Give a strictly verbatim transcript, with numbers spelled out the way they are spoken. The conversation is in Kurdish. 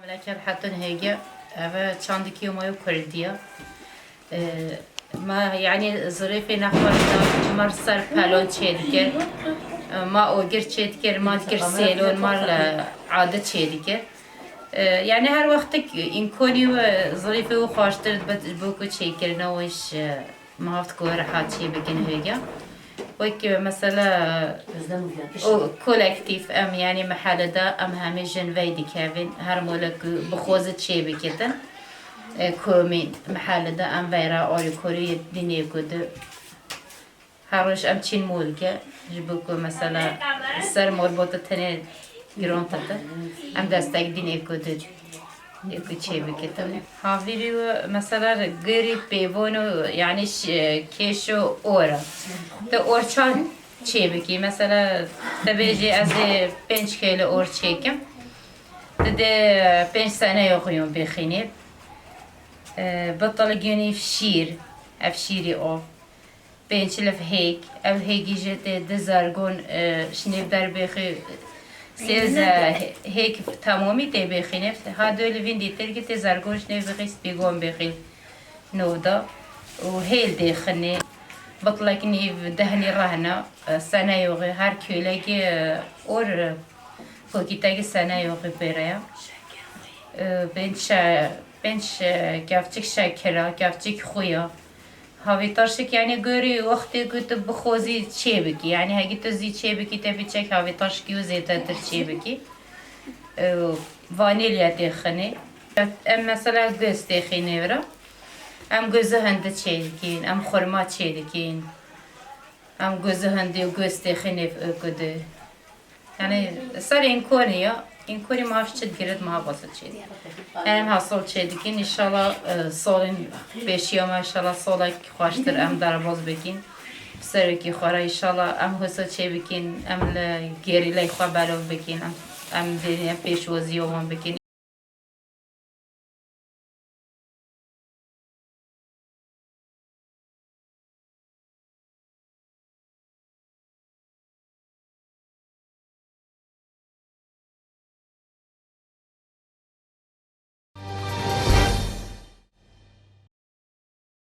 Meleke Heton hêge, eve çandikî ma yo Kurdî ye. E, ma, yanî, zirêfê nexwarî de ma ser pelon çêdikir. E, ma ogir çêdikir, ma dikir sêlon, ma li adi çêdikir. E, yanî her wextik îmkonî we zirêfê we xweştir dibe ji bo ku çêkirina wê ji, e, Ma heft ku rehat çê bikin hêge. Wek mesela o kolektîf em, yanî mehele de em hemî jin vey dikevin. Her mole ku bixwazi çê bikitin. E, komîn mehele de em veyra alîkorî dînê ku di. Her roj em çîn molke. Ji bo ku mesela ser morbota tenê giron tete. Em destek dînê ku di. Yê ku çê bikitin. Havîrî û mesela gorî pêvon û, yanî, ş-, kêş û or e. Tu or çawa çê bikî? Mesela, te bêjî ez ê pênc kêlê or çêkim. Tu dê pênc sene yo xuyon bixînî. E, bitil gunî şîr, ev şîrî o. Pênc lif hêk. Ev hêgî jê tê di zergon, e, ji nêv derbêxî sêz, e, hêk temamî tê bêxînê. Ha du li vîndî tirkî tê zergon ji nêv bêxî spîgon bêxî nûv da. Û hêl dêxinê. Bitlek nîv dehnî rehna, e, sene yoxê her kêlekê, e, or, e, Kokîtekî sene yoxî pêre ye. E, pênc şe-, pênc, e, kevçik şekira, kevçik xuya. Havî taşik, yanî gorî wextê ku tu bixwazî çê bikî. Yanî hegî tu zî çê bikî, te bî çek havî taşikî û zêdetir çê bikî. E, vanîlya têxinê. Em mesela goz têxînê vira. Em gozu hindi çê dikîn, em xurma çê dikîn. Em gozu hindi û goz têxînê, e, ku di. Yanî ser înkonî ya, înkonî ma çi digirit, ma xweştir çê. Em hesol çê dikin, înşallah, e, solên pêşiya me, înşallah solek xweştir em derbas bikin. Serokî xwe re, înşallah em huso çê bikin, em li gerîley xwe belov bikin, em, em dê pêşwaziya wan bikin.